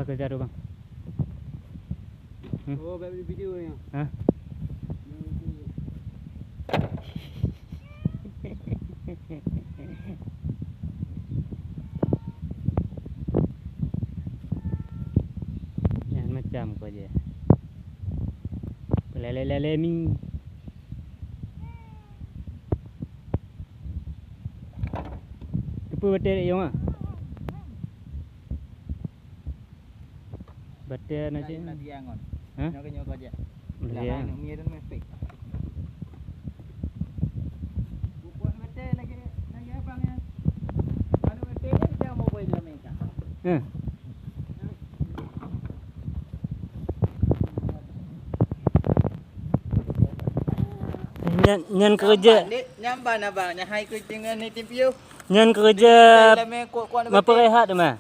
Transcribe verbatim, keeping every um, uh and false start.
Kejar tu, bang. Hmm. Oh, buat video ni. Ha? Nyan macam ko je. Lele-lele mi. Keupeue batèe lé yong ah? Batèe na cit. Hah? Batèe. Hah? Nyan, nyan keureuja. Nyan ban abang, nyan hai keureuja ngon ni tim piôh. Nyan keureuja. Meupeureuhat teuma.